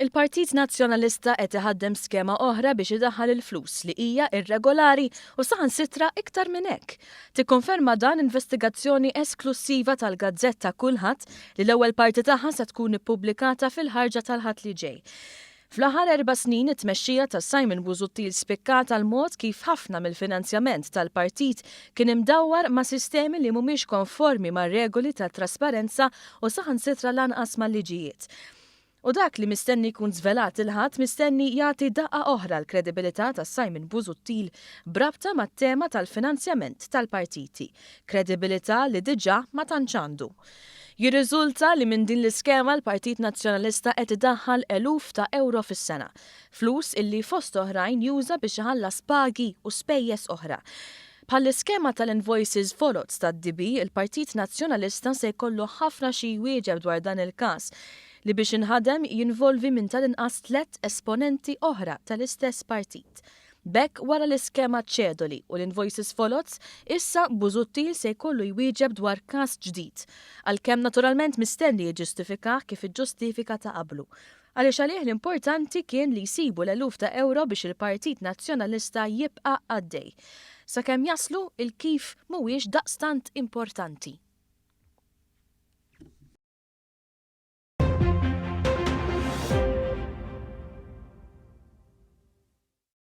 Il-Partit Nazzjonalista qed iħaddem skema oħra biex idaħħal il-flus li hija irregolari u saħansitra iktar minn hekk. Tikkonferma dan investigazzjoni esklussiva tal-gazzetta Kullħadd li l-ewwel parti tagħha se tkun ippubblikata fil-ħarġa tal-Ħadd li ġej. Fl-aħħar 4 snin it-tmexxija ta' Simon Busuttil spikkat għal mod kif ħafna mill-finanzjament tal-partit kien imdawwar ma' sistemi li mhumiex konformi ma' regoli ta' trasparenza u saħansitra lanqas mal-liġijiet. U dak li mistenni jkun żvelat il-Ħadd mistenni jagħti daqqa oħra l-kredibilità ta' Simon Busuttil b'rabta mat-tema tal-finanzjament tal-partiti. Kredibilità li diġà ma tantx għandu. Jirriżulta li minn din l-iskema l-Partit Nazzjonalista qed idaħħal eluf ta' euro fis-sena. Flus illi fost oħrajn juża biex iħallas pagi u spejjeż oħra. Bħall-iskema tal-invoices foloz tad-DB, il-Partit Nazzjonalista se jkollu ħafna xi jwieġeb dwar dan il-każ li biex inħadem jinvolvi minn tal-inqas tliet esponenti oħra tal-istess partit. B'hekk wara l-iskema ċedoli u l-invoices foloz, issa Busuttil se jkollu jwieġeb dwar każ ġdid. Għalkemm naturalment mistenni jiġġustifikah kif iġġustifika ta' qablu. Għaliex għalih l-importanti kien li jsibu l-eluf ta' euro biex il-Partit Nazzjonalista jibqa' għaddej. Sakemm jaslu, il-kif mhuwiex daqstant importanti.